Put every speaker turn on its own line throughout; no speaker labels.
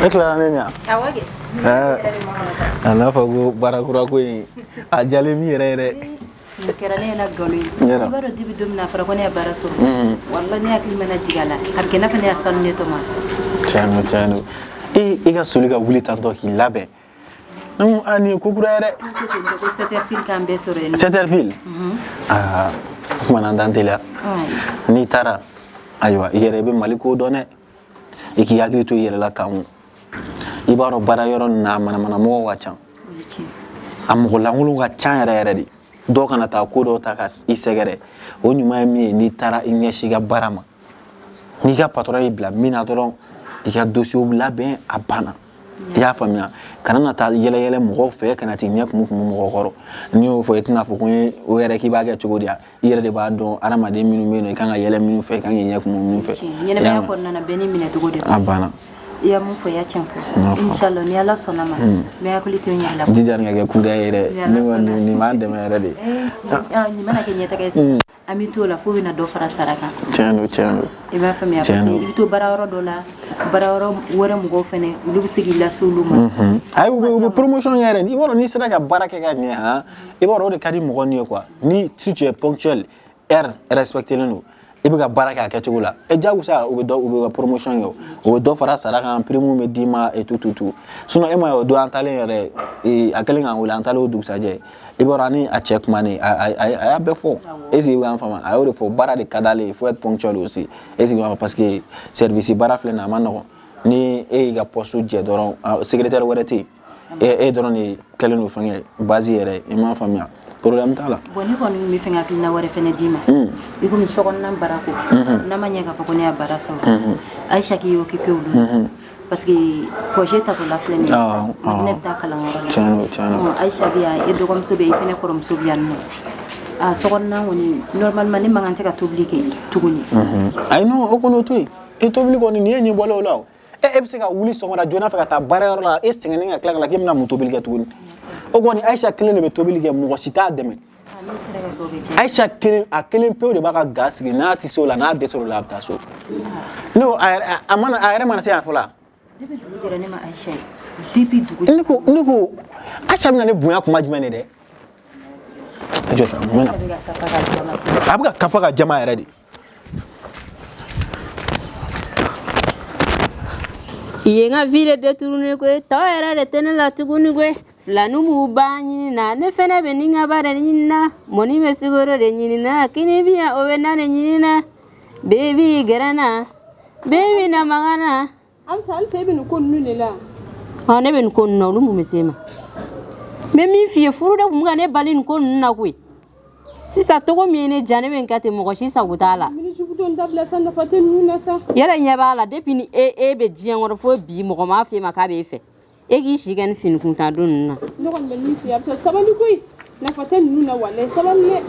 E tilala ne ɲa.
Awɔ kɛ.
A n'a fɔ ko baara kura ko in a diyalen min yɛrɛ yɛrɛ.
Nin kɛra ne ɲɛna nkalon ye.
Ɲɛna.
I b'a dɔn depuis don min na a fɔra ko ne ye baara sɔrɔ. Walahi ne hakili mana jigin a la, a bɛ kɛ i n'a fɔ ne ya sanu ne tɔmɔ.
Tiɲɛ don, tiɲɛ don. E ka soli ka wuli tantɔ k'i labɛn. Ne ko aa nin ye ko kura ye dɛ.
An ko ten ko 7 heures pile k'an bɛɛ sɔrɔ yen nɔ.
7 heures pile. Aa o tuma na an t'an teliya. N'i taara ayiwa i yɛrɛ i bɛ Mali ko dɔn dɛ. I k'i hakili to i yɛrɛ la kan i b'a dɔn baara yɔrɔ nin na a manamana mɔgɔw ka ca. A mɔgɔ lankolon ka ca yɛrɛ yɛrɛ de. Dɔw kana taa ko dɔw ta ka i sɛgɛrɛ. O ɲuman ye min ye n'i taara i ɲɛsin i ka baara ma. N'i ka patron y'i bila min na dɔrɔn i ka dossier labɛn a banna. I y'a faamuya kana na taa yɛlɛ yɛlɛ mɔgɔw fɛ kana t'i ɲɛ kumu kumu mɔgɔ kɔrɔ n'i y'o fɔ i tɛna fɔ ko n ye o yɛrɛ k'i b'a kɛ cogo di ya i yɛrɛ de b'a dɔn adamaden minnu bɛ yen nɔ i kan ka yɛlɛ minnu fɛ i kan k'i ɲɛ kumu minnu fɛ.
Ɲɛnamaya kɔnɔna na bɛɛ n'i minɛ cogo de don.
A banna.
I ye mun fɔ i y'a tiɲɛ fɔ. Inshallah ni Ala sɔnna ma n bɛ hakili to n yɛrɛ la.
Jija nin ka kɛ kuda ye dɛ ne kɔni nin b'an dɛmɛ yɛrɛ de.
Nin mana kɛ ɲɛtaga ye sisan. An bɛ t'o la fo bɛna dɔ fara sara kan.
Tiɲɛ don, tiɲɛ don.
I b'a faamuya parce que i bɛ to baara yɔrɔ dɔ la baara yɔrɔ wɛrɛ mɔgɔw fɛnɛ olu bɛ se k'i lase olu ma.
Ayi u bɛ promotion yɛrɛ i b'a dɔn n'i sera ka baara kɛ ka ɲɛ han i b'a dɔn o de ka di mɔgɔ ni ye quoi ni si tu es ponctuel heure respectelen don i bɛ ka baara kɛ a kɛcogo la e jagosa u bɛ dɔ u bɛ ka promotion kɛ u bɛ dɔ fara sara kan prime bɛ d'i ma et tout tout tout sinon e ma ye o don an taalen yɛrɛ a kɛlen k'an wele an taalen o dugusajɛ i b'a dɔn ani a cɛ kumanen a y'a bɛɛ fɔ est ce que i b'an faamu a y'o de fɔ baara de ka d'ale ye il faut être ponctuel aussi est ce que i b'a faamu parce que service baara filɛ nin ye a ma nɔgɔn ni e y'i ka poste jɛ dɔrɔn secrétaire wɛrɛ tɛ yen e dɔrɔn de kɛlen don fɛnkɛ base yɛrɛ i m'a faamuya problème t'a la.
Bon ne kɔni bɛ fɛ ka hakilina wɛrɛ fɛnɛ d'i ma. I komi sokɔnɔna baara ko. N'a ma ɲɛ k'a fɔ ko ne ya baara sɔrɔ. Aïcha k'i occupé olu la. Parce que congé tatɔ la filɛ nin ye sisan. Ne bɛ taa kalanyɔrɔ la.
Tiɲɛ don, tiɲɛ don.
Aïcha bɛ yan e dɔgɔmuso bɛ yan i fɛnɛ kɔrɔmuso bɛ yan nɔ. A sokɔnɔna kɔni normalement ne man kan tɛ ka tobili kɛ tuguni.
Ayi non o kɔni o to yen e tobili kɔni nin ye ɲɛ bɔlen o la o. E bɛ se ka wuli sɔgɔmada joona fɛ ka taa baarayɔrɔ la e sɛgɛnnen ka tila ka na k'e bɛna mun tobili kɛ tuguni o kɔni Aïcha kelen de bɛ tobili kɛ mɔgɔ si t'a dɛmɛ. Aïcha kelen a kelen pewu de b'a ka ga sigi n'a tɛ se o la n'a dɛsɛra o la a bɛ taa so. Ne ko a mana a yɛrɛ mana se yan fɔlɔ.
Depuis dugu jɛra ne ma Aïcha ye. Depuis dugu.
Ne ko Aïcha bɛna ne bonya kuma jumɛn de dɛ? A jɔ tan mun na? A bɛ ka kafa ka jama yɛrɛ de.
I ye n ka vie de détourné koyi tɔ yɛrɛ de tɛ ne la tuguni koyi filaninw b'u ba ɲini na ne fɛnɛ bɛ ni n ka ba de ɲini na mɔni bɛ sukaro de ɲini na kini bi yan o bɛ na de ɲini na bebi gɛrɛ na bebi na maga na.
Amsa halisa e bɛ nin ko ninnu de la.
Ɔ ne bɛ nin ko ninnu na olu mun bɛ se ma n bɛ min f'i ye furu de tun bɛ ka ne bali nin ko ninnu na koyi. Sisan togo min ye ne diya ne bɛ n kɛ ten mɔgɔ si sago t'a la. Yɛrɛ ɲɛ b'a la depuis ni e bɛ diɲɛ kɔnɔ fo bi mɔgɔ m'a f'e ma k'a b'e fɛ e k'i si kɛ ni fini kuntan don ninnu na.
Ne kɔni bɛ min f'i ye a bɛ se sabali koyi nafa tɛ ninnu na walayi sabali dɛ.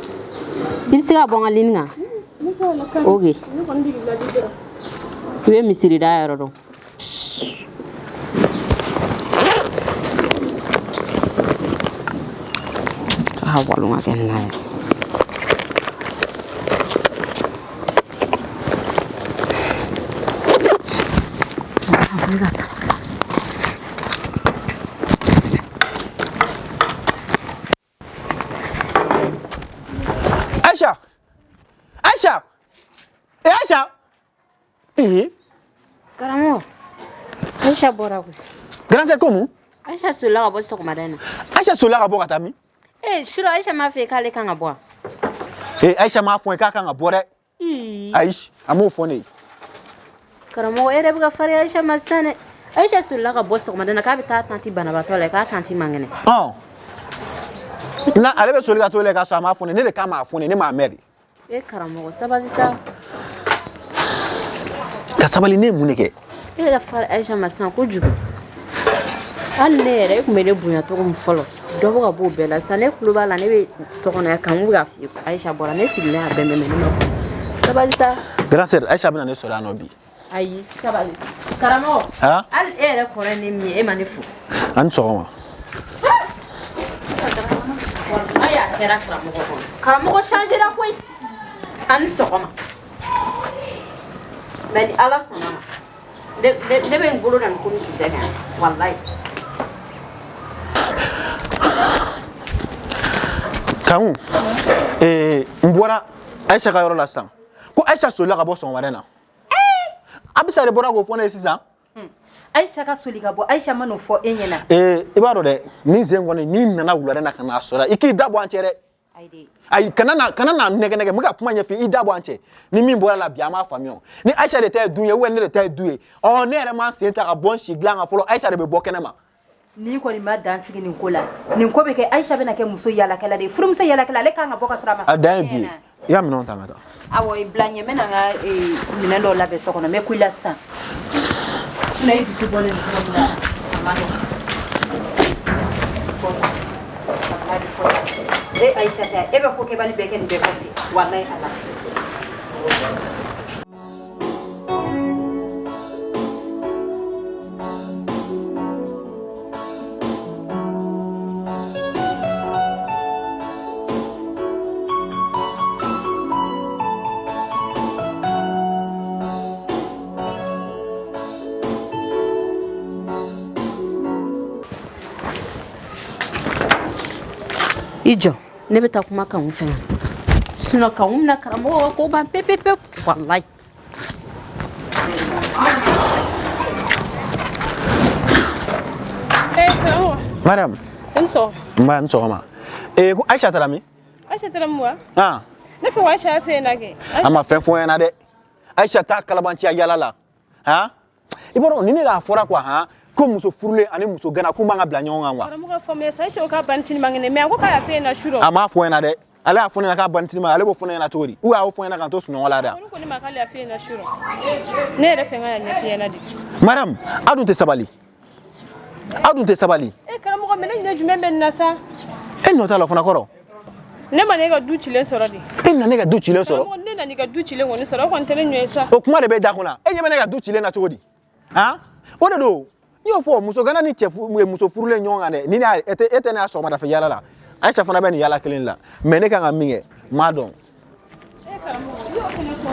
I bɛ se ka bɔ n ka ligne kan.
Ne t'o la kan.
Ok.
Ne kɔni bɛ k'i ladi dɔrɔn.
I bɛ misiri da yɔrɔ dɔn. A walon ka kɛ nin na yɛrɛ.
Aïcha! Aïcha! Eh Aïcha! Eh!
Karamɔgɔ, Aïcha bɔra koyi.
Grand sœur ko mun?
Aïcha solila ka bɔ sɔgɔmada in na.
Aïcha solila ka bɔ ka taa min?
Eh, sura Aïcha m'a fɔ k'ale kan ka bɔ wa?
Eh, Aïcha m'a fɔ n ye k'a kan ka bɔ dɛ. Ayi, a m'o fɔ ne ye.
Karamɔgɔ, e yɛrɛ bɛ ka farinya Aïcha ma sisan dɛ. Aïcha solila ka bɔ sɔgɔmada in na k'a bɛ taa tanti banabaatɔ la k'a tanti man kɛnɛ.
Ɔn. Na ale bɛ soli ka t'o la k'a sɔrɔ a m'a fɔ ne ye, ne de k'a m'a fɔ ne ye, ne m'a mɛn de.
E karamɔgɔ sabali sa.
Ka sabali ne ye mun de kɛ?
E yɛrɛ fari Aïcha ma sisan kojugu. Hali ne yɛrɛ e tun bɛ ne bonya cogo min fɔlɔ dɔ bɛ ka b'o bɛɛ la sisan ne tulo b'a la ne bɛ so kɔnɔ yan kan bɛ k'a f'i ye Aïcha bɔra ne sigilen y'a bɛɛ mɛn ne ma kuma. Sabali sa.
Grand sœur Aïcha bɛna ne sɔrɔ yan nɔ bi.
Ayi sabali. Karamɔgɔ.
Han?
Hali e yɛrɛ kɔrɔ ye ne min ye e ma ne fo.
A ni sɔgɔma.
Walayi a kɛra karamɔgɔ kɔnɔ. Karamɔgɔ changera koyi. A ni sɔgɔma. Mais ni Ala sɔnna ma. Ne bɛ n bolo da nin ko nin kisɛ kan walayi.
Kanku, n bɔra Aïcha ka yɔrɔ la sisan ko Aïcha solila ka bɔ sɔgɔmada in na. Abisa de bɔra k'o fɔ ne ye sisan.
Aïcha ka soli ka bɔ, Aïcha ma n'o fɔ e ɲɛna.
I b'a dɔn dɛ, nin sen kɔni n'i nana wulada in na ka n'a sɔrɔ i k'i da bɔ an cɛ dɛ. Ayi, kana na nɛgɛ nɛgɛ, n bɛ ka kuma ɲɛf'i ye, i da bɔ an cɛ. Ni min bɔra la bi an b'a faamuya o. Ni Aïcha de ta ye du ye ou ne de ta ye du ye, ɔ ne yɛrɛ ma sen ta ka bɔ n si dilan kan fɔlɔ, Aïcha de bɛ bɔ kɛnɛ ma.
Ni kɔni ma dan sigi nin ko la, nin ko bɛ kɛ Aïcha bɛna kɛ muso yaalakɛla de ye, furumuso yaalakɛla, ale kan ka bɔ ka sɔrɔ a ma.
A dan ye bi ye, i ka minɛnw ta ka taa.
Awɔ, i bila ɲɛ, n bɛna n ka minɛn dɔw labɛn so kɔnɔ, n bɛ ku i la sisan. Sinon i dusu bɔlen don cogo min na, a ma nɔgɔn. E Aïcha ta, e bɛ ko kɛbali bɛɛ kɛ nin bɛɛ kɔfɛ, walayi Ala.
I jɔ, ne bɛ taa kuma Kanku fɛ sinon Kanku bɛna karamɔgɔ ka ko ban pewu pewu walayi.
Karamɔgɔ.
Mariam.
I ni sɔgɔma.
Nba, ni sɔgɔma. Ko Aïcha taara min?
Aïcha taara min wa?
Han.
Ne fɛ ko Aïcha y'a f'e ɲɛna kɛ.
A ma fɛn fɔ n ɲɛna dɛ. Aïcha t'a kalabanciya yala la. Han? I b'a dɔn ni ne y'a fɔra quoi han? Ko muso furulen ani muso gana k'u man ka bila ɲɔgɔn kan quoi.
Karamɔgɔ faamuya sa, Aïcha ko k'a banitinin man kɛnɛ mais a ko k'a y'a f'e ɲɛna su rɔ.
A m'a fɔ n ɲɛna dɛ. Ale y'a fɔ ne ɲɛna k'a banitinin man, ale b'o fɔ ne ɲɛna cogo di? Ou a y'o fɔ n ɲɛna k'an to sunɔgɔ la dɛ.
Olu ko ne ma k'ale y'a f'e ɲɛna su rɔ. Ne yɛrɛ fɛ n ka na ɲɛf'i ɲɛna de.
Mariam, aw dun tɛ sabali. Aw dun tɛ sabali.
Karamɔgɔ, mais ne ɲɛ jumɛn bɛ nin na sa?
E nɔ t'a la fana kɔrɔ.
Ne ma ne ka du cilen sɔrɔ de.
E nana ne ka du cilen sɔrɔ?
Karamɔgɔ, ne nana i ka du cilen kɔni sɔrɔ, o kɔni tɛ ne ɲɛ ye sa.
O kuma de bɛ da kunna. E ɲɛ bɛ ne ka du cilen na cogo di? Han? O de don. N y'o fɔ muso gana ni cɛ muso furulen ɲɔgɔn kan dɛ. Ni ne y'a e tɛ ne y'a sɔgɔmada fɛ yala la. Aïcha fana bɛ nin yala kelen la. Mais ne kan ka min kɛ, n m'a dɔn.
Karamɔgɔ, i y'o fana fɔ.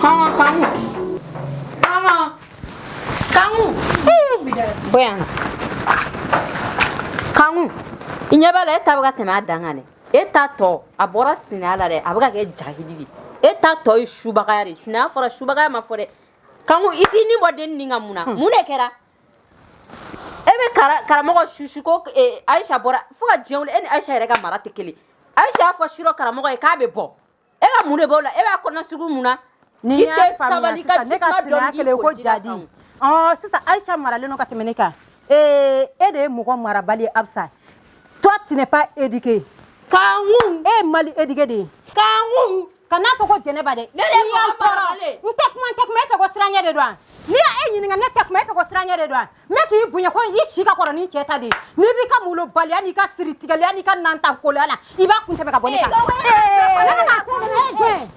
Kanku. Kanku. Kanku. Bɔ yan. Kanku, i ɲɛ b'a la e ta bɛ ka tɛmɛ a dan kan dɛ. E ta tɔ, a bɔra sinaya la dɛ, a bɛ ka kɛ jahili de. E ta tɔ ye subagaya de. Sinaya fɔra, subagaya ma fɔ dɛ. Kanku, i t'i ni bɔ den nin kan mun na? Mun de kɛra? E bɛ karamɔgɔ susu ko Aïcha bɔra fo ka diɲɛ wuli, e ni Aïcha yɛrɛ ka mara tɛ kelen. Aïcha y'a fɔ surɔ karamɔgɔ ye k'a bɛ bɔ. E ka mun de b'o la? E b'a kɔnɔ sugu mun na?
Ni y'a faamuya sisan, ne ka sinaya kelen ko jadi. Sisan Aïcha maralen don ka tɛmɛ ne kan. E de ye mɔgɔ marabali ye Absa. Toi, tu n'es pas éduqué.
Kanku.
E ye mal éduqué de ye.
Kanku.
Kana fɔ ko Jɛnɛba dɛ.
Ne de ye mɔgɔ marabali ye.
N tɛ kuma, n tɛ kuma, e fɛ ko siranɲɛ de don wa? N'i y'a e ɲininka ne tɛ kuma, e fɛ ko siranɲɛ de don wa? N bɛ k'i bonya ko i si ka kɔrɔ ni cɛ ta de ye. N'i b'i ka molobaliya n'i ka siritigɛliya n'i ka nantankoloya la, i b'a kun tɛmɛ ka bɔ ne kan.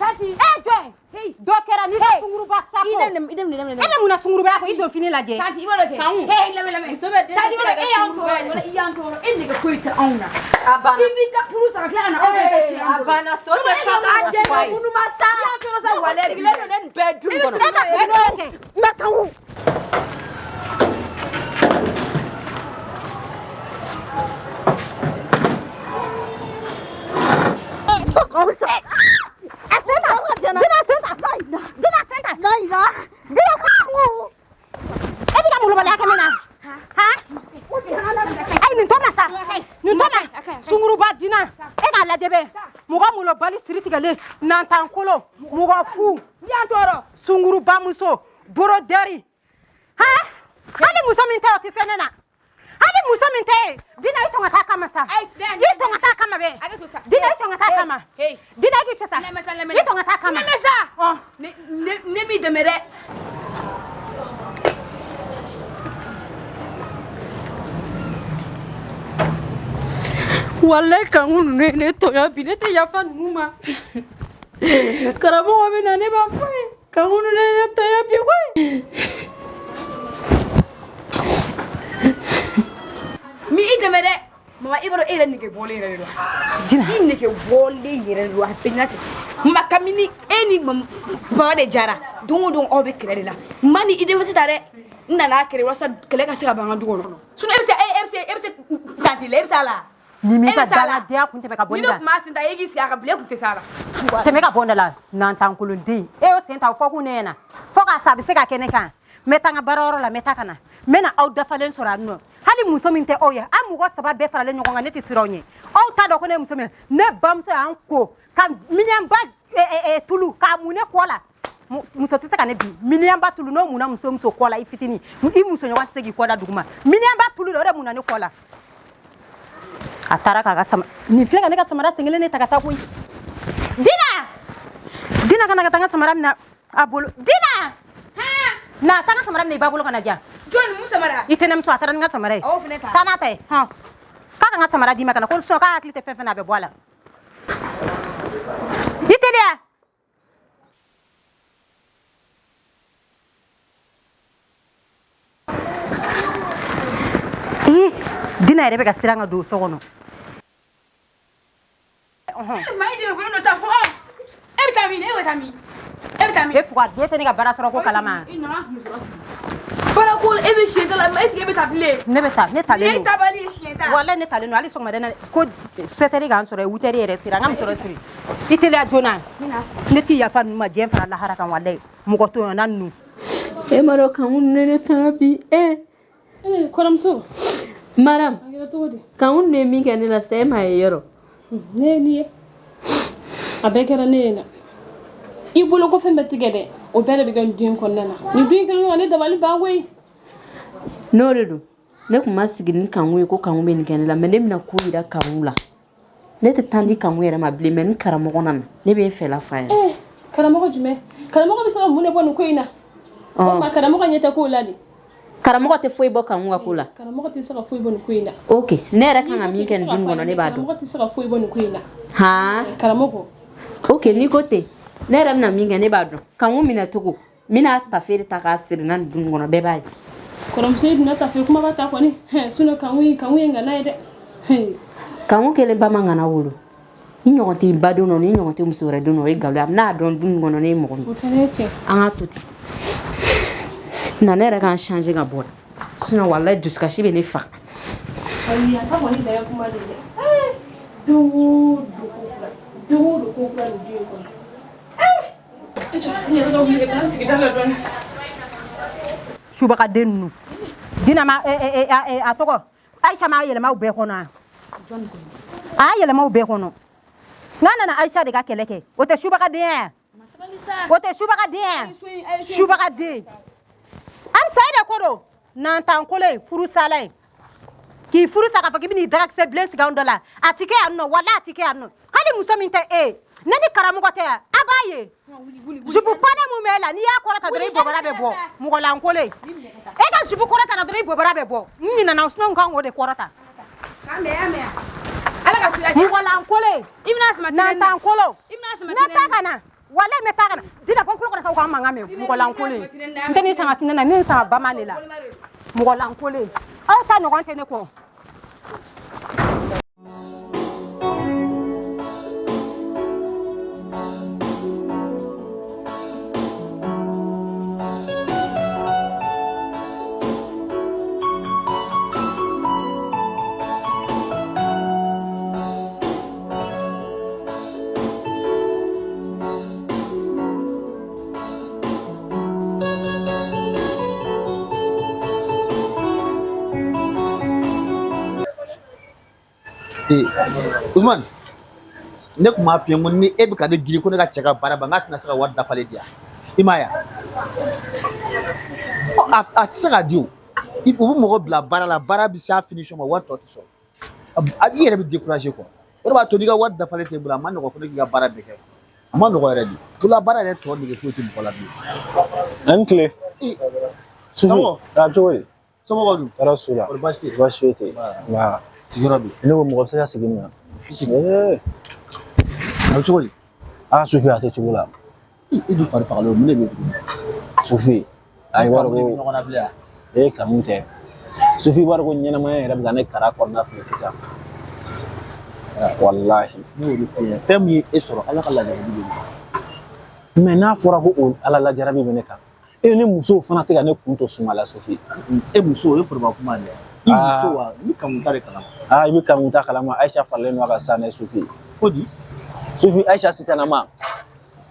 E jɔn? Dɔ kɛra n'i ka sunguruba sako. E bɛ mun na sungurubaya kɔ? I don fini lajɛ.
Tanti, i b'a dɔn kɛ. Hey, lamɛn lamɛn.
Muso bɛ den
Tanti, i b'a dɔn e y'an tɔɔrɔ, i y'an tɔɔrɔ. E nege foyi tɛ anw na.
A banna.
I b'i ka furu sa ka tila ka na anw fɛnɛ ta tiɲɛ an
A
bolo.
banna. So tɛ fa k'a den bɛ minnu ma sa.
I y'an tɔɔrɔ sa walayi.
Sigilen don ne nin bɛɛ du kɔnɔ.
E ka sigi n'o ye kɛ. N bɛ Kanku. E bɛ ka molobaliya kɛ ne na. Han? Ayi, nin to ma sa. Nin to ma. Sunguruba dina. E k'a lajɛ bɛ. Mɔgɔ molobali siri tigɛlen, nantankolo, mɔgɔ fu.
I y'an tɔɔrɔ.
Sungurubamuso, borodɛri. Han? Hali muso min tɛ o tɛ se ne na. Hali muso min tɛ yen, Dina i tɔn ka taa kama sa. I tɔn ka taa kama bɛ. Dina i tɔn ka taa kama. Dina i k'i cɛ sa. I tɔn ka taa kama.
Lamɛn sa. Ne m'i dɛmɛ dɛ.
Walayi Kanku ninnu ye ne tɔɲɔ bi, ne tɛ yafa ninnu ma. Karamɔgɔ bɛ na ne b'a fɔ ye. Kanku ninnu ye ne tɔɲɔ bi koyi.
Mi i dɛmɛ dɛ. Mama i b'a dɔn e yɛrɛ nege bɔlen yɛrɛ de don. I nege bɔlen yɛrɛ de don a bɛɛ ɲɛna cɛ. Mama kabini e ni mama de jara don o don aw bɛ kɛlɛ de la. Ma ni i denmuso ta dɛ. N nana kɛlɛ walasa kɛlɛ ka se ka ban an ka du kɔnɔ. Sinon e bɛ se tanti la e bɛ se a la.
Ni m'i ka dangadenya kun tɛmɛ ka bɔ
ne
ne la.
Ni ne tun b'a sen ta e k'i sigi a kan bilen e tun tɛ se a la.
Tɛmɛ ka bɔ ne la nantankolonden. E y'o sen ta o fɔ kun ne ɲɛna. Fo k'a sa a bɛ se ka kɛ ne kan. N bɛ taa n ka baarayɔrɔ la n bɛ taa ka na. N bɛ na aw dafalen sɔrɔ yan nɔ. Hali muso min tɛ aw ye, an mɔgɔ saba bɛɛ faralen ɲɔgɔn kan ne tɛ siran aw ɲɛ. Aw t'a dɔn ko ne ye muso min ye. Ne bamuso y'an ko ka miliyɔnba tulu k'a mun ne kɔ la. Muso tɛ se ka ne bin. Miliyɔnba tulu n'o munna muso kɔ la i fitinin. I muso ɲɔgɔn tɛ se k'i kɔ da duguma. Miliyɔnba tulu de o de munna ne kɔ la. A taara k'a ka sama nin filɛ ka ne ka samara sen kelen de ta ka taa koyi. Dina! Dina ka na ka taa n ka samara minɛ a bolo. Dina! Na taa n ka samara minɛ i ba bolo ka na diyan.
Jɔn mun samara?
I tɛnɛmuso a taara ni n ka samara ye.
Awɔ fɛnɛ ta.
Taa n'a ta ye. Hɔn. K'a ka n ka samara d'i ma ka na ko sinon k'a hakili tɛ fɛn fɛn na a bɛ bɔ a la. I teliya. Ii, Dina yɛrɛ bɛ ka siran ka don so kɔnɔ.
Ma i dege bolo dɔ sa fɔ. E bɛ taa min? E bɛ taa min? E bɛ taa min?
E fuga den tɛ ne ka baara sɔrɔ ko kalama.
I nana musɔrɔ siri. Baara ko e bɛ siɲɛ ta la, est ce que e bɛ taa bilen?
Ne bɛ taa, ne talen don.
Ni e tabali ye siɲɛ ta.
Walayi ne talen don, hali sɔgɔmada in na ko 7 heures k'an sɔrɔ yen, 8 heures yɛrɛ sera, n ka musɔrɔ siri. I teliya joona. Ne t'i yafa ninnu ma diɲɛ fara lahara kan walayi. Mɔgɔ tɔɲɔna ninnu.
E ma dɔn kanku ninnu ne tɔɲɔ bi.
Ee kɔrɔmuso.
Madame.
A kɛra cogo di?
Kanku ninnu ye min kɛ ne la sisan e m'a ye yɔrɔ.
Ne ye nin ye. A bɛɛ kɛra ne ɲɛna. I bolo ko fɛn bɛɛ tigɛ dɛ. O bɛɛ de bɛ kɛ nin du in kɔnɔna na. Nin du in kɛlen don ka ne dabali ban koyi.
N'o de don. Ne tun ma sigi ni kanku ye ko kanku bɛ nin kɛ ne la mais ne bɛna ko yira kanku la. Ne tɛ tan di kanku yɛrɛ ma bilen mais ni karamɔgɔ nana ne bɛ n fɛla f'a ɲɛna.
Ee karamɔgɔ jumɛn? Karamɔgɔ bɛ se ka mun de bɔ nin ko in na? O tuma karamɔgɔ ɲɛ tɛ kow la de.
Karamɔgɔ tɛ foyi bɔ kanku ka ko la.
Karamɔgɔ tɛ se ka foyi bɔ nin ko in na.
Ok, ne yɛrɛ kan ka min kɛ nin du in kɔnɔ ne b'a dɔn.
Karamɔgɔ tɛ se ka foyi bɔ nin ko in na.
Han?
Karamɔgɔ.
Ok, n'i ko ten ne yɛrɛ bɛna min kɛ ne b'a dɔn. Kanku minɛ cogo n bɛna tafe de ta k'a siri na nin du in kɔnɔ bɛɛ b'a ye.
Kɔrɔmuso i donna tafe kumaba ta kɔni. Sinon kanku ye ŋana ye dɛ.
Kanku kelen ba ma ŋana wolo. Ni ɲɔgɔn tɛ ba don ni ɲɔgɔn tɛ muso wɛrɛ don o ye nkalon ye. A bɛna dɔn du in kɔnɔ ne ye mɔgɔ min.
O fɛnɛ ye tiɲɛ.
An ka to ten. Na ne yɛrɛ k'an changer ka bɔ sinon walayi dusukasi bɛ ne fa.
Ayi a ta kɔni dan ye kuma de ye dɛ. Don o don ko kura. Don o don ko kura nin du in kɔnɔ. E jɔ n yɛrɛ ka wuli ka taa sigida la dɔɔni.
Subagaden ninnu. Dina ma a tɔgɔ Aisha ma yɛlɛma u bɛɛ kɔnɔ wa? A y'a yɛlɛma u bɛɛ kɔnɔ. N'a nana Aisha de ka kɛlɛ kɛ o tɛ subagadenya ye? O tɛ subagadenya ye? Subagaden. Amsa e de ko don nantankolo ye furusala ye. K'i furu sa k'a fɔ k'i bɛ n'i dagakisɛ bilen sigi anw da la a ti kɛ yan nɔ walahi a ti kɛ yan nɔ hali muso min tɛ e ye ne ni karamɔgɔ tɛ yan a b'a ye jupu panɛ mun bɛ e la n'i y'a kɔrɔta dɔrɔn i bobara bɛ bɔ mɔgɔlankolon ye e ka jupu kɔrɔta la dɔrɔn i bobara bɛ bɔ n ɲinɛna sinon n kan k'o de kɔrɔta mɔgɔlankolon nantankolon n bɛ taa ka na walahi n bɛ taa ka na Dina bɔ n tulo kɔrɔ sa u k'an mankan mɛn mɔgɔlankolon n tɛ nin sama tinɛ na ni nin sama bama de la mɔgɔlankolon aw ta ɲɔgɔn tɛ ne kɔ.
Ousmane, ne tun b'a f'i ye ko ni e bɛ ka ne girin ko ne ka cɛ ka baara ban k'a tɛna se ka wari dafalen di yan i m'a ye wa a tɛ se ka di o u bɛ mɔgɔ bila baara la baara bɛ se a finition ma wari tɔ tɛ sɔrɔ i yɛrɛ bɛ décourager quoi o de b'a to n'i ka wari dafalen tɛ i bolo a ma nɔgɔn ko ne k'i ka baara bɛɛ kɛ a ma nɔgɔn yɛrɛ de bolola baara yɛrɛ tɔ nege foyi tɛ mɔgɔ la bilen.
A ni tile. Sufi, a cogo di?
Somɔgɔw dun?
Tɔɔrɔ s'u la.
Kɔri baasi tɛ yen?
Baasi foyi tɛ yen. Nba.
Sigiyɔrɔ bɛ yen.
Ne ko mɔgɔ bɛ se ka segin nin kan?
Sigi. A bɛ cogo di?
Aa Sufi a tɛ cogo la.
I dun fari fagalen don mun de bɛ yen tuguni?
Sufi a i b'a dɔn ko
ɲɔgɔn na bilen wa?
Ee kanu tɛ. Sufi i b'a dɔn ko ɲɛnamaya yɛrɛ bɛ ka ne kara kɔnɔna fili sisan. Walahi.
Ne y'o de f'i ɲɛna, fɛn min ye e sɔrɔ, Ala ka lajarabi de don.
Mais n'a fɔra ko o Ala lajarabi bɛ ne kan, e ne musow fana tɛ ka ne kun to suma la, Sufi.
E muso, o ye foroba kuma de ye. I muso wa, i bɛ Kanku ta de kalama.
Aa, i bɛ Kanku ta kalama. Ayisa faralen don a kan sisan dɛ, Sufi.
Ko di?
Sufi, Ayisa sisanama,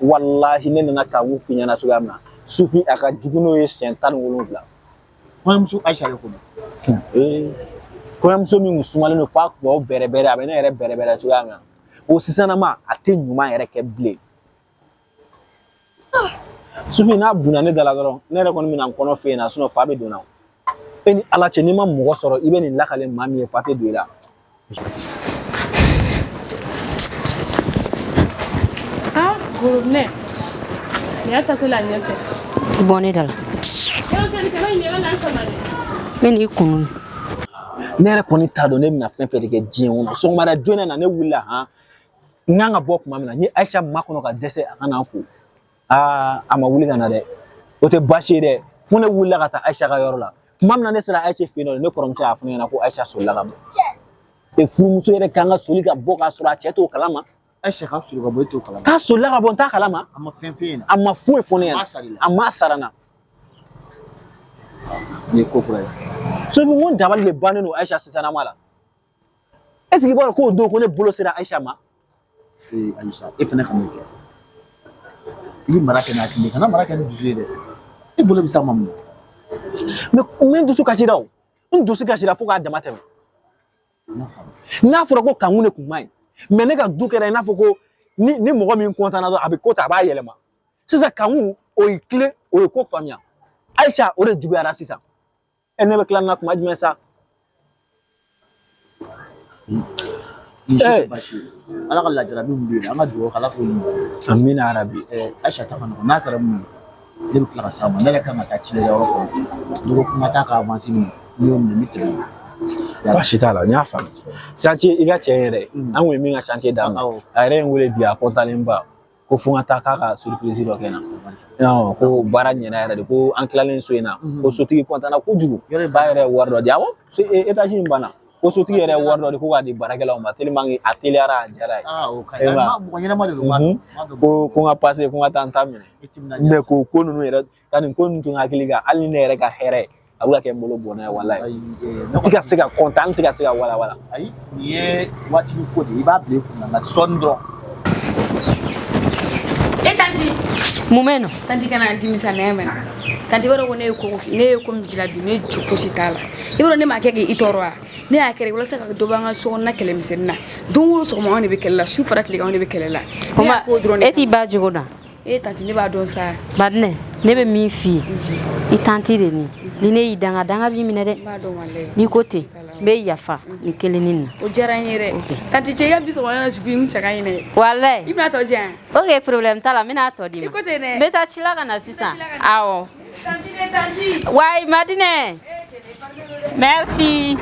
walahi, ne nana Kanku f'i ɲɛna cogoya min na, Sufi, a ka jugu n'o ye siɲɛ 17.
Kɔɲɔmuso Ayisa de ko don.
Ee, kɔɲɔmuso min kun sumalen don f'a kun b'aw bɛrɛbɛrɛ, a bɛ ne yɛrɛ bɛrɛbɛrɛ cogoya min na, o sisanama a tɛ ɲuman yɛrɛ kɛ bilen. Sufi, n'a bunna ne da la dɔrɔn, ne yɛrɛ kɔni bɛna n kɔnɔ f'e ɲɛna, sinon fa bɛ don n na. E ni Ala cɛ, n'i ma mɔgɔ sɔrɔ i bɛ nin lakale maa min ye, fa tɛ don i la.
Ah, gorobinɛ. Nin y'a taatɔ la ɲɛfɛ.
I bɔ ne da la.
Yɔrɔ sɛnɛkɛlaw in yɛrɛ n'a sama dɛ.
N bɛ n'i kunu.
Ne yɛrɛ kɔni t'a dɔn ne bɛna fɛn fɛn de kɛ diɲɛ kɔnɔ. Sɔgɔmada joona na, ne wulila han, n kan ka bɔ tuma min na, n ye Ayisa makɔnɔ ka dɛsɛ a ka na n fo. Aa, a ma wuli ka na dɛ. O tɛ baasi ye dɛ. Fo ne wulila ka taa Ayisa ka yɔrɔ la. Tuma min na ne sera Ayisa fɛ yen nɔ, ne kɔrɔmuso y'a fɔ ne ɲɛna ko Ayisa solila ka bɔ. E, furumuso yɛrɛ kan ka soli ka bɔ k'a sɔrɔ a cɛ t'o kalama?
Ayisa ka soli ka bɔ, e t'o kalama?
K'a solila ka bɔ, n t'a kalama.
A ma fɛn f'e ɲɛna?
A ma foyi fɔ ne
A ma
ɲɛna.
sara i la?
A ma sara n na.
Nin ye ko kura ye.
Sufi, n ko n dabali de bannen don Ayisa sisanama la. Est ce que i b'a dɔn k'o don ko ne bolo sera Ayisa ma?
Ee Ayisa, e fana ka n'o kɛ. I bɛ mara kɛ ni hakili ye, kana mara kɛ ni dusu ye dɛ. E bolo bɛ s'a ma mun na?
Mais n dusu kasira o. N dusu kasira fo k'a dama tɛmɛ. N'a fɔra ko Kanku de kun man ɲi, mais ne ka du kɛra i n'a fɔ ko ni mɔgɔ min kɔntanna dɔrɔn, a bɛ ko ta, a b'a yɛlɛma. Sisan Kanku, o ye tile, o ye ko faamuya. Ayisa, o de juguyara sisan. Ɛ, ne bɛ tila nin na kuma jumɛn sa?
Nin si tɛ baasi ye. Ala ka lajarabi min bɛ yen, an ka dugawu kɛ Ala k'o ɲuman.
Amina yarabi.
Ayisa ta ka nɔgɔn, n'a kɛra mun ye, ne bɛ tila ka s'a ma. Ne yɛrɛ kan ka taa cikɛyɔrɔ kɔnɔ. Ne ko ko n ka taa ka avance minɛ, n'i y'o minɛ, n bɛ tɛmɛ.
Baasi t'a la, n y'a faamu. Chantier, i ka cɛ yɛrɛ, an kun ye min ka chantier daminɛ, a yɛrɛ ye n wele bi, a kɔntannen ba ko fo n ka taa k'a ka surprise dɔ kɛ n na. Ko baara ɲɛna yɛrɛ de, ko an tilalen so in na, ko sotigi kɔntanna kojugu, k'a yɛrɛ ye wari dɔ di. Awɔ, étage in banna, ko sotigi yɛrɛ ye wari dɔ di ko k'a di baarakɛlaw ma, tellement que a teliyara, a diyara ye.
Mɔgɔ ɲɛnama de don.
Ko n ka passer, ko n ka taa n ta minɛ. Mais ko ko ninnu yɛrɛ ka nin ko ninnu to n hakili kan, hali ni ne yɛrɛ ka hɛrɛ a bɛ ka kɛ n bolo bɔnɛ ye, walayi. N tɛ ka se ka kɔntan, n tɛ ka se ka walawala.
Ayi, nin ye waati ko de ye, i b'a bila i kunna nka sɔɔni dɔrɔn.
E tanti.
Mun bɛ yen nɔ?
Tanti, kana dimi sa, nɛ mɛn. Tanti, i b'a dɔn ko ne ye ko ne ye ko min k'i la bi, ne jo fosi t'a la. I b'a dɔn ne m'a kɛ k'i tɔɔrɔ wa? Ne y'a kɛ de walasa ka dɔ bɔ an ka sokɔnɔna kɛlɛmisɛnnin na. Don o don sɔgɔma, anw de bɛ kɛlɛ la, su fara tile kan, anw de bɛ kɛlɛ la. Ne y'a k'o dɔrɔn de.
E t'i ba jogo dɔn.
E tanti, ne b'a dɔn sa.
Madinɛ, ne bɛ min f'i ye, i tanti de nin ni ne y'i danga, danga b'i minɛ dɛ.
N b'a dɔn walayi.
N'i ko ten, n bɛ yafa nin kelennin na.
O diyara n ye dɛ. Tanti cɛ, i ka bi sɔgɔmada na supu in cɛ ka ɲi dɛ.
Walayi.
I bɛna tɔ di yan?
Ok, problème t'a la, n bɛna tɔ d'i ma.
I ko ten dɛ.
N bɛ taa ci la ka na sisan. Awɔ.
Tanti de tanti.
Wayi Madinɛ. Merci.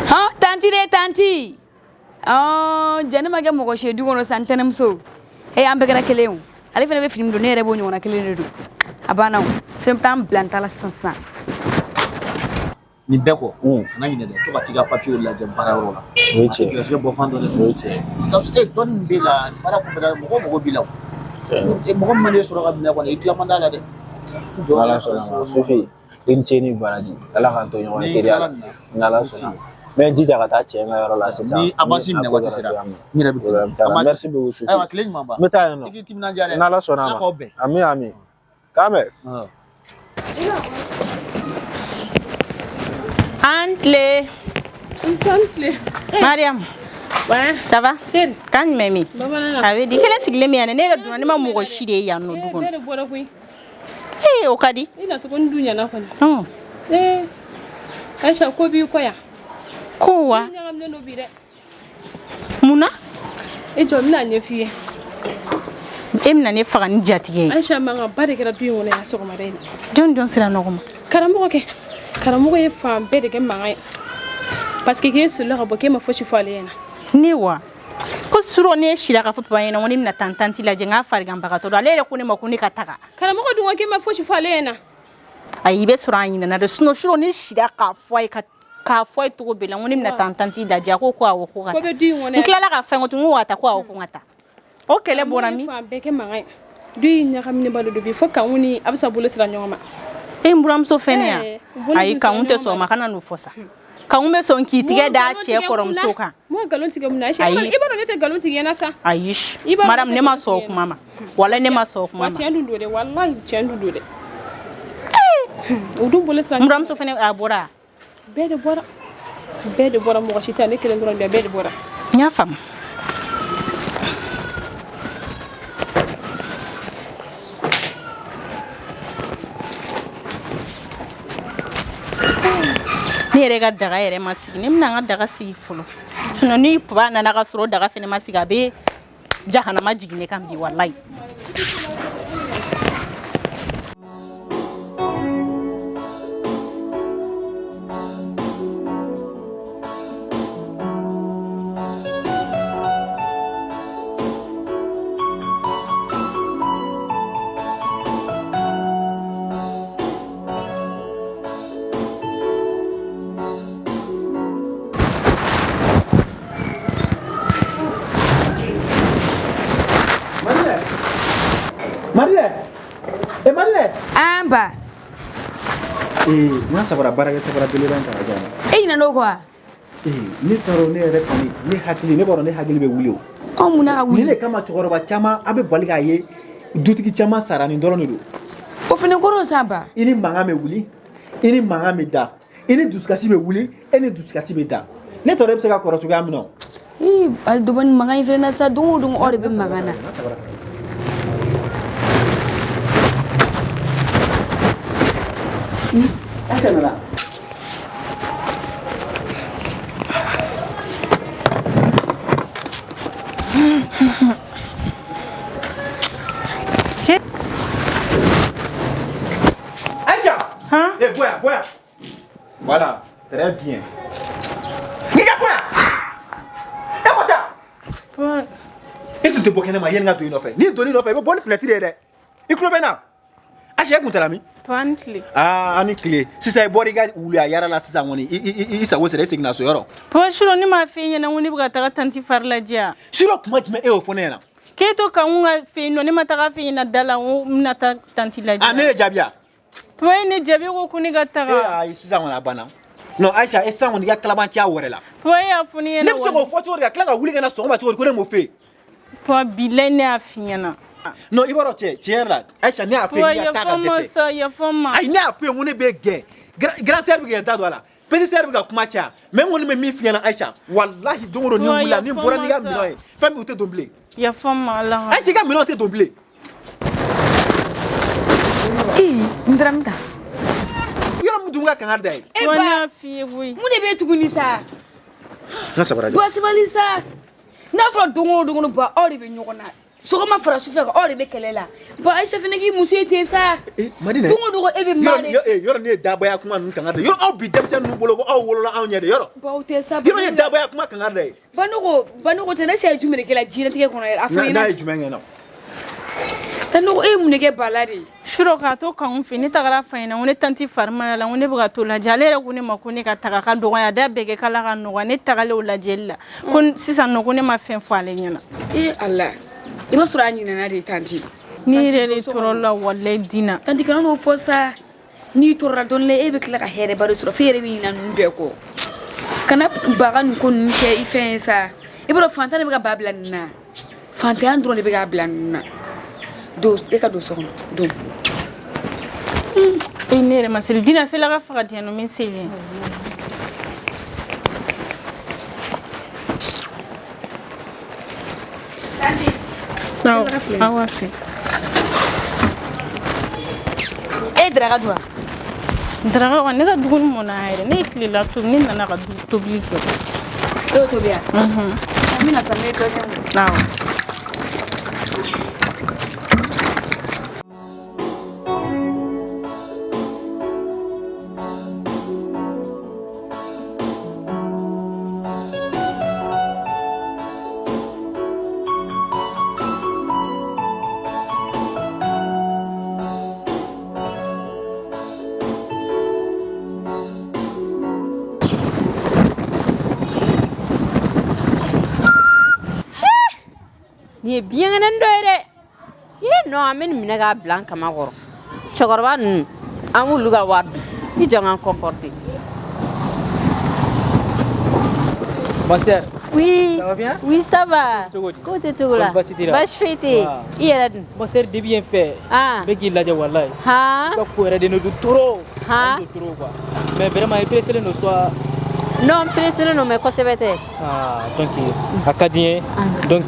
Hɔn, tanti de tanti. Ɔn, jɛ ne ma kɛ mɔgɔ si ye du kɔnɔ sa, n tɛnɛmuso. E, an bɛɛ kɛra kelen ye o. Ale fana bɛ fini min don, ne yɛrɛ b'o ɲɔgɔnna kelen de don. A banna o. Fɛnɛ bɛ taa n bila n ta la sisan sisan.
Nin bɛɛ kɔ, kana ɲinɛ dɛ, to ka t'i ka papiyew lajɛ baarayɔrɔ la.
O ye tiɲɛ.
Gɛrɛsɛgɛ bɔ fan dɔ dɛ.
O ye tiɲɛ.
E, dɔnni min b'e la, baara kun bɛ mɔgɔ mɔgɔ b'i la o. E, mɔgɔ min mana e sɔrɔ ka minɛ kɔni, i tila man d'a la dɛ.
Ala sɔnna ma, Sufi, i ni ce ni baraji. Ala k'an to ɲɔgɔn ye teriya la. N'Ala sɔnna. N bɛ n jija ka taa cɛ in ka yɔrɔ la sisan.
Ni avance minɛ waati sera, n yɛrɛ bɛ tɛmɛ.
Merci beaucoup, Sufi.
Ayiwa, tile ɲuman ba.
N bɛ taa yen nɔ.
I k'i timinandiya dɛ.
N'Ala sɔnna a ma.
Ala k'aw bɛn.
Ami ami. K'an bɛn.
An tile. Mariam.
Ouais.
Ça va?
Chérie.
Kan jumɛn min?
Bamanan.
A bɛ di, kelen sigilen min yan ne yɛrɛ donna, ne ma mɔgɔ si de ye yan nɔ du kɔnɔ.
Ne de bɔra koyi.
Ee, o ka di.
I na cogo ni du ɲɛna kɔni. Ee, Aisha, ko b'i kɔ yan.
Ko wa?
I ɲagaminen don bi dɛ.
Mun na?
E jɔ, n bɛna ɲɛf'i ye.
E bɛna ne faga ni jatigɛ ye.
Aisha, mankanba de kɛra du in kɔnɔ yan sɔgɔmada in na.
Jɔn jɔn sera ɲɔgɔn ma?
Karamɔgɔ kɛ. Karamɔgɔ ye fan bɛɛ de kɛ mankan ye. Parce que k'e solila ka bɔ, k'e ma fosi fɔ ale ɲɛna.
Ne wa? Ko surɔ ne sira k'a fɔ papa ɲɛna ko ne bɛna taa n tanti lajɛ, n k'a fariganbagatɔ don. Ale yɛrɛ ko ne ma ko ne ka taga.
Karamɔgɔ dun ko k'e ma fosi fɔ ale ɲɛna.
Ayi, i bɛ sɔrɔ a ɲinɛna dɛ, sinon surɔ ne sira k'a fɔ a ye ka K'a fɔ a ye cogo bɛɛ la, n ko ne bɛna taa n tanti lajɛ. A ko ko awɔ, ko ka
Ko
taa.
bɛ du in kɔnɔ.
N tilala ka fɛn ko tun, n ko ka taa, ko awɔ, ko n ka taa. O kɛlɛ bɔra min?
Fan bɛɛ kɛ mankan ye. Du in ɲagaminen ba de don bi, fo Kanku ni Abisa bolo sera ɲɔgɔn ma.
E n buramuso fɛnɛ yan.
Eh, u bolo
Ayi,
dun sera
Kanku tɛ
ɲɔgɔn
sɔn o
ma.
ma, kana n'o fɔ sa. Kanku bɛ sɔn k'i tigɛ da cɛ kɔrɔmuso kan.
M'o nkalon tigɛ mun na, Aïcha?
Ayi.
I b'a dɔn ne tɛ nkalon tigɛ ɲɛna sa.
Ayi.
I b'a dɔn
Madame,
ne
ne
tɛ
ma
nkalon
sɔn o
tigɛ.
kuma ma. Walayi, ne ma sɔn o kuma
Wa
ma.
tiɲɛ dun don dɛ, walahi tiɲɛ dun don dɛ. U dun bolo sera.
N buramuso fɛnɛ, a bɔra.
Bɛɛ de bɔra. Bɛɛ de bɔra, mɔgɔ si tɛ, ne kelen dɔrɔn de, bɛɛ de bɔra.
N y'a faamu. Ne yɛrɛ ka daga yɛrɛ ma sigi, ne bɛna n ka daga sigi fɔlɔ, sinon ni papa nana ka sɔrɔ daga fɛnɛ ma sigi, a bɛ jahanama jigin ne kan bi, walayi.
Marilɛ, Marilɛ, e Marilɛ.
An ba.
Ee, n ka sabara, baarakɛ sabara belebeleba in ta ka di yan.
E ɲinɛna o kɔ wa?
Ee, ne taara, ne yɛrɛ kɔni, ne hakili, ne b'a dɔn ne hakili bɛ wuli o.
Anw mun na ka wuli?
Nin de kama cɛkɔrɔba caman, a bɛ bali k'a ye dutigi caman sara nin dɔrɔn de don.
O fana kɔrɔ sa ba.
I ni mankan bɛ wuli, i ni mankan bɛ da, i ni dusukasi bɛ wuli, e ni dusukasi bɛ da. Ne tɔrɔ e bɛ se ka kɔrɔ cogoya min na o.
Ee, a dɔbɔ ni mankan in fana na sa, don o don aw de bɛ mankan na.
Aïcha nana. Aïcha.
Hein?
Eh, boya, boya. Voilà, très bien. N'i ka boya. E ko taa. E tun tɛ bɔ kɛnɛ ma yanni n ka don i nɔfɛ. N'i donn'i nɔfɛ, i bɛ bɔ ni fenêtre ye dɛ. I tulo bɛ n na? Aïcha, e kun taara min?
Papa, ni tile.
Aa, an ni tile. Sisan i bɔra i ka wuluya yara la sisan kɔni, i sago sera, i seginna so yɔrɔ.
Papa, surɔ ne m'a f'e ɲɛna ko ne bɛ ka taga tanti fari lajɛ a?
Surɔ kuma jumɛn e y'o fɔ ne ɲɛna?
K'e to Kanku ka fɛ yen nɔ, ne ma taga f'e ɲɛna da la ko n bɛna taa tanti lajɛ.
A ne ye jaabi ya?
Papa, e ne jaabi, e ko ko ne ka taga.
E ayi, sisan kɔni a banna. Non, Aïcha, e sisan kɔni i ka kalabanciya wɛrɛ la.
Papa, e y'a fɔ ne ɲɛna.
Ne bɛ se k'o fɔ cogo di ka tila ka wuli ka na sɔgɔma cogo di ko ne m'o f'e ye?
Papa, bilayi, ne y'a f'i ɲɛna.
Non, i b'a dɔn cɛ, tiɲɛ yɛrɛ la, Aïcha, ne y'a f'e ye, n ka taa ka
Yafa n ma
dɛsɛ.
sa, yafa n ma.
Ayi, ne y'a f'e ye ko ne b'e gɛn. Grand sœur bɛ k'i da don a la. Petite sœur bɛ ka kuma caya. Mais n kɔni bɛ min f'i ɲɛna, Aïcha, walahi don o don ni n
Papa,
wulila, ni n
yafa
bɔra
n
n'i ka
ma sa.
minɛnw ye, fɛn min u tɛ don bilen.
Yafa n ma, Ala.
Aïcha, i ka minɛnw tɛ don bilen.
Ee, n taara min ta.
Yɔrɔ min dun ka kangari da ye.
E
Papa,
ba.
ne y'a f'i ye koyi.
Mun de bɛ yen tuguni sa?
N ka sabara jɔ.
Ba, sabali sa. N'a fɔra don o don ba, aw de bɛ ɲɔgɔn na. Sɔgɔma fara sufɛ kan, aw de bɛ kɛlɛ la. Ba, Aïcha fana k'i muso ye ten sa.
Eh, Madinɛ.
Don o don e bɛ maa de.
Yɔrɔ ne ye dabaya kuma ninnu kangari da ye. Yɔrɔ aw bi denmisɛnnin ninnu bolo ko aw wolola anw ɲɛ de yɔrɔ.
Ba, o tɛ sa.
Yɔrɔ ye dabaya kuma kangari da ye.
Ba, ne ko, ba, ne ko tɛ, ne cɛ ye jumɛn de kɛ la diɲɛlatigɛ kɔnɔ yɛrɛ? A fɔ n
N'a ye
ɲɛna.
jumɛn kɛ n na?
Ta, ne ko e ye mun de kɛ ba la de?
Surɔ k'a to Kanku fɛ, ne tagara fa ɲɛna ko ne tanti fari ma la, ko ne bɛ ka t'o lajɛ. Ale yɛrɛ ko ne ma ko ne ka taga, ka dɔgɔya da bɛɛ kɛ k'ala ka nɔgɔya. Ne tagalen o lajɛli la, ko sisan nɔ ko ne ma fɛn fɔ ale ɲɛna.
Ee Ala, i b'a sɔrɔ a ɲinɛna de tanti.
Ne yɛrɛ de tɔɔrɔ la, walayi, Dina.
Tanti, kana n'o fɔ sa. N'i tɔɔrɔla dɔɔni la, e bɛ tila ka hɛrɛba de sɔrɔ, f'e yɛrɛ bɛ ɲinɛ ninnu bɛɛ kɔ. Kana baga nin ko ninnu kɛ i fɛn ye sa. I b'a dɔn fantan de bɛ ka ba bila nin na. Fantanya dɔrɔn de bɛ k'a bila nin na. Don, e ka don so kɔnɔ, don.
E, ne yɛrɛ ma seli. Dina, sela ka faga di yan nɔ, min seli.
Tanti.
Awɔ, awa se.
E ye daraka dun wa?
Daraka kɔni, ne ka dumuni mɔna yɛrɛ. Ne ye tilela tobi, ne nana ka tobili kɛ.
E y'o tobi wa? N bɛna sa, n bɛ dɔ kɛ.
Awɔ.
ye binkɛnɛ dɔ ye dɛ. Ye non, an bɛ nin minɛ k'a bila an kama kɔrɔ. Cɛkɔrɔba ninnu, an b'olu ka wari dun. I jɔ n ka n comporter.
Ma sœur.
Oui.
Ça va bien?
Oui, ça va.
Cogo di?
Ko tɛ cogo la.
Kɔni baasi t'i la?
Baasi foyi tɛ yen. I yɛrɛ dun?
Ma sœur, depuis yen fɛ.
Ah.
N bɛ k'i lajɛ walayi.
Han?
I ka ko yɛrɛ de ne don trop.
Han?
Ne don trop quoi. Mais vraiment i pressé don soit.
Non, n pressé don mais kosɛbɛ tɛ.
Ah, donc a ka di n ye. Donc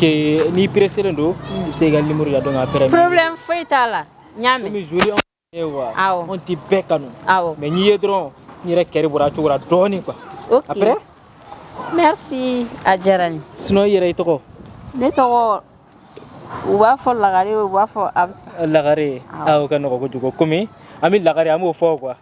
n'i pressé don, i bɛ se k'i ka numéro di yan donc après.
Problème foyi t'a la. N y'a mɛn.
Komi joli anw ye quoi.
Awɔ.
Anw tɛ bɛɛ kanu.
Awɔ.
Mais n'i ye dɔrɔn, n yɛrɛ kɛri bɔra a cogo la dɔɔni quoi.
Ok.
Après?
Merci, a diyara n ye.
Sinon i yɛrɛ i tɔgɔ?
Ne tɔgɔ, u b'a fɔ Lagare, u b'a fɔ Absa.
Lagare. Ah, o ka nɔgɔ kojugu. Komi an bɛ Lagare an b'o fɔ quoi.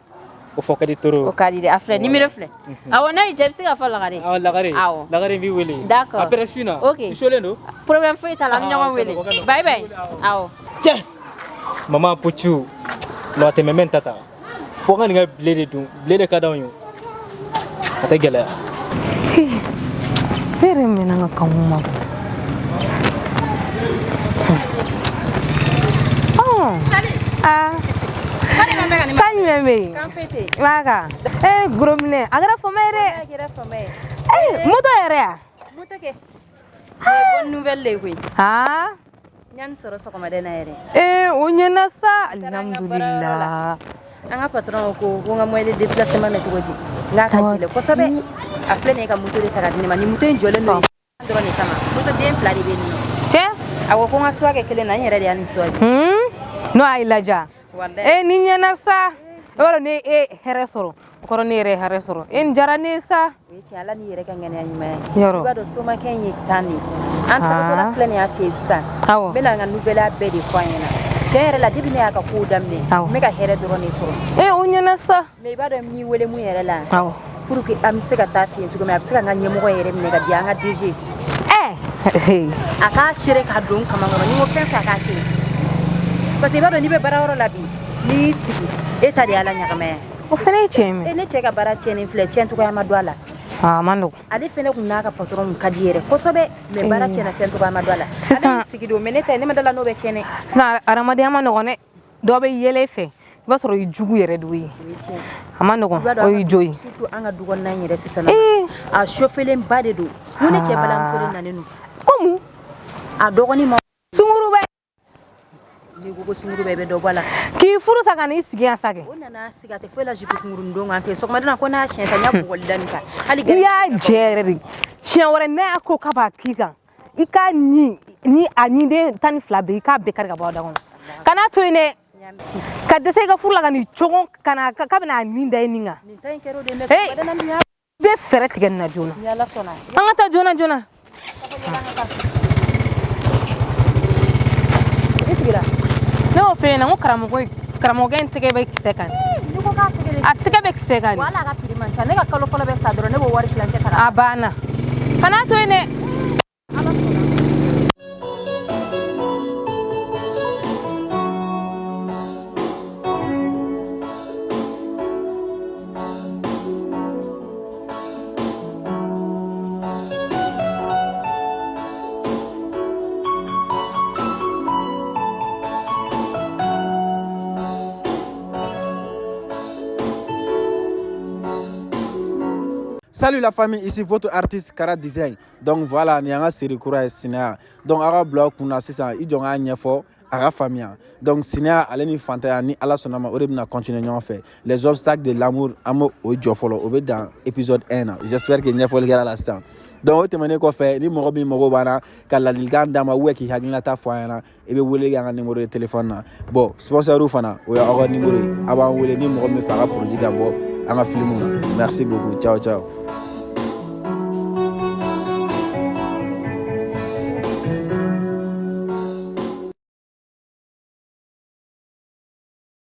O fɔ ka di trop.
O ka di dɛ. A filɛ, numéro filɛ. Awɔ, n'a y'i diya i bɛ se k'a fɔ Lagare.
Awɔ, Lagare.
Awɔ.
Lagare n b'i wele.
D'accord.
Après su in na.
Ok.
I solen don?
Problème foyi t'a la, an bɛ
Ah,
ɲɔgɔn
o ka
wele.
nɔgɔ, o ka nɔgɔ.
Bye bye. Awɔ.
Cɛ! Mama Pucu. Non, a tɛmɛ mɛn ta ta. Fo n ka nin ka bile de dun. Bile de ka d'anw ye o. A tɛ gɛlɛya.
Ne yɛrɛ mɛnna n ka kanko ma. Aa, kan jumɛn bɛ yen? I b'a kan? Ee, gros minɛ, a kɛra fama ye dɛ. Ee, moto yɛrɛ ya?
Moto kɛ. Nin ye bonne nouvelle de ye koyi.
Aa.
N y'a nin sɔrɔ sɔgɔmada in na yɛrɛ.
Ee, o ɲɛna sa,
N taara an ka baarayɔrɔ la.
alhamdulillah.
An ka patron ko ko n ka moyen de déplacement bɛ cogo di? N k'a ka gɛlɛn kosɛbɛ. A filɛ nin ye ka moto de ta ka di ne ma. Nin moto in jɔlen don dɔrɔn de kama. Moto den fila de bɛ yen nɔ.
Cɛ?
A ko ko n ka choix kɛ kelen na, n yɛrɛ de y'a nin choix kɛ.
N'o y'a laja.
Walayi.
Ee, ni ɲɛna sa. I b'a dɔn ne e hɛrɛ sɔrɔ. O kɔrɔ ne yɛrɛ ye hɛrɛ sɔrɔ. E nin diyara ne ye sa.
O ye tiɲɛ, Ala n'i yɛrɛ ka ŋaniya ɲuman ye.
Yɔrɔ.
I b'a dɔn somakɛ in ye tan de ye. An tagatɔla
Ah.
filɛ nin y'a fɛ yen sisan.
Awɔ.
N bɛna n ka nouvelle bɛɛ de fɔ a ɲɛna. Tiɲɛ yɛrɛ la, depuis ne y'a ka kow daminɛ,
Awɔ.
n bɛ ka hɛrɛ dɔrɔn de sɔrɔ.
Ee, o ɲɛna sa.
Mais i b'a dɔn n y'i wele mun yɛrɛ la?
Awɔ.
Pour que an bɛ se ka taa fɛ yen cogo min, a bɛ se ka n ka ɲɛmɔgɔ yɛrɛ minɛ ka di an ka DG.
Ɛɛ.
A k'a seere k'a don n kaman kɔrɔ, ni n ko fɛn fɛn a k'a kɛ. Parce que i b'a dɔn n'i bɛ baarayɔrɔ la bi, n'i y'i sigi, e ta de y'a la ɲagamaya.
O fana ye tiɲɛ ye.
E, ne cɛ ka baara tiɲɛnen filɛ, tiɲɛ cogoya ma don a la.
Aa, a ma nɔgɔn.
Ale fɛnɛ kun n'a ka patron kun ka di yɛrɛ kosɛbɛ, mais baara tiɲɛna, tiɲɛ cogoya ma don a la.
Sisan-
Ale y'i sigi don, mais ne ta ye, ne ma da la n'o bɛ tiɲɛ dɛ.
Sisan adamadenya ma nɔgɔn dɛ. Dɔ bɛ yɛlɛ i fɛ, i b'a sɔrɔ i jugu yɛrɛ de y'o ye. A ma
I
nɔgɔn,
b'a dɔn
o
an
y'i
ka
jo ye.
Surtout an ka du kɔnɔna in yɛrɛ sisan nɔ, a chauffelen ba de don. N ko ne cɛ balimamuso de nalen don.
Komu?
A dɔgɔnin ma.
Sunguruba.
N'i ko ko sunguruba, i bɛ dɔ bɔ a la.
K'i furu sa ka n'i sigi yan sa kɛ.
O nana sigi, a tɛ foyi la jupe kunkurunin don kan fɛ sɔgɔmada na ko n'a siɲɛ ta, n y'a bugɔli da nin kan. Hali
I y'a jɛ yɛrɛ de. Siɲɛ wɛrɛ n'a y'a ko k'a b'a k'i kan, i k'a ɲi ni a ɲiden 12 bɛɛ, i k'a bɛɛ kari ka bɔ a da kɔnɔ. Kan'a to yen dɛ. Ka dɛsɛ i ka furu la ka n'i cogo ka na k'a bɛna a nin da i nin kan.
Nin ta in kɛra o de ye, mais
Hey!
sɔgɔmada na nin y'a.
I bɛ fɛɛrɛ tigɛ nin na joona.
Ni Ala sɔnna.
An ka taa joona joona.
I sigira.
Ne y'o f'e ɲɛna, n ko karamɔgɔ karamɔgɔkɛ in tɛgɛ bɛ kisɛ kan.
N'i ko k'a tɛgɛ de.
A tɛgɛ bɛ kisɛ kan de.
Wala a ka prix man ca. Ne ka kalo fɔlɔ bɛ sa dɔrɔn, ne b'o wari tilancɛ ta ka.
A banna. Kan'a to yen dɛ.
Salut la famille, ici votre artiste Kara Design. Donc voilà, ni an ka série kura ye Sinaya. Donc aw ka bila aw kunna sisan, i jɔ n k'a ɲɛfɔ a ka faamuya. Donc Sinaya ale ni fantanya ni Ala sɔnna ma, o de bɛna continuer ɲɔgɔn fɛ. Les obstacles de l'amour, an b'o o jɔ fɔlɔ, o bɛ dan épisode 1 na. J'espère que ɲɛfɔli kɛra la sisan. Donc o tɛmɛnen kɔfɛ, ni mɔgɔ min mago b'an na ka ladilikan d'an ma ou k'i hakilinata fɔ an ɲɛna, i bɛ wele kɛ an ka numéro de téléphone na. Bon, sponsor fana, o y'aw ka numéro ye. A b'an wele ni mɔgɔ min fɛ a ka produit ka bɔ an ka film na. Merci beaucoup. Ciao ciao.